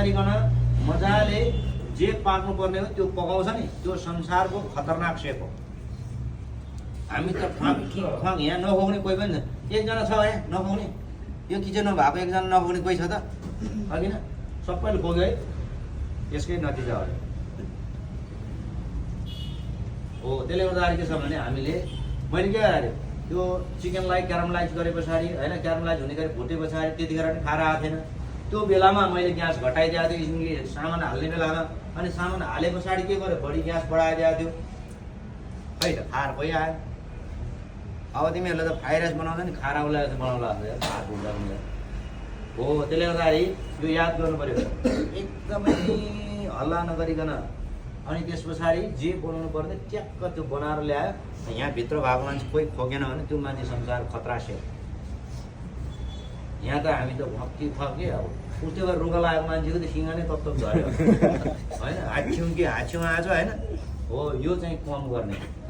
नगरिकन मजाले जे पाक्नुपर्ने हो त्यो पकाउँछ नि, त्यो संसारको खतरनाक सेप हो। हामी त ख्वाङ यहाँ नखुवाउने कोही पनि छैन। एकजना छ यहाँ नखुवाउने, यो किचनमा भएको एकजना नखुवाउने कोही छ त? अघि न सबैले खोग्यो है, यसकै नतिजा हो। हो त्यसले गर्दाखेरि के छ भने हामीले मैले के गरेँ त्यो चिकनलाई क्यारमलाइज गरे पछाडि होइन, क्यारमलाइज हुने गरी भुटे पछाडि त्यतिखेर पनि खाएर आएको थिएन। त्यो बेलामा मैले ग्यास घटाइदिएको थियो सामान हाल्ने बेलामा, अनि सामान हाले पछाडि के गर्यो बढी ग्यास बढाइदिएको थियो, खै त खाएर भइआयो। अब तिमीहरूले त फ्राइड राइस बनाउँदा नि खाएर उसलाई बनाउला भात हुन्छ हो। त्यसले गर्दाखेरि यो याद गर्नु पऱ्यो, एकदमै हल्ला नगरिकन अनि त्यस पछाडि जे बनाउनु पर्ने ट्याक्क त्यो बनाएर ल्यायो। यहाँभित्र भएको मान्छे कोही खोकेन भने त्यो मान्छे संसार खतरा से। यहाँ त हामी त भक्ति थके अब उस्तै गरेर रोग लागेको मान्छेको त सिँगा नै तत्तप झऱ्यो होइन, हाच्छौँ कि हाच्छौँ आज होइन हो। यो चाहिँ कम गर्ने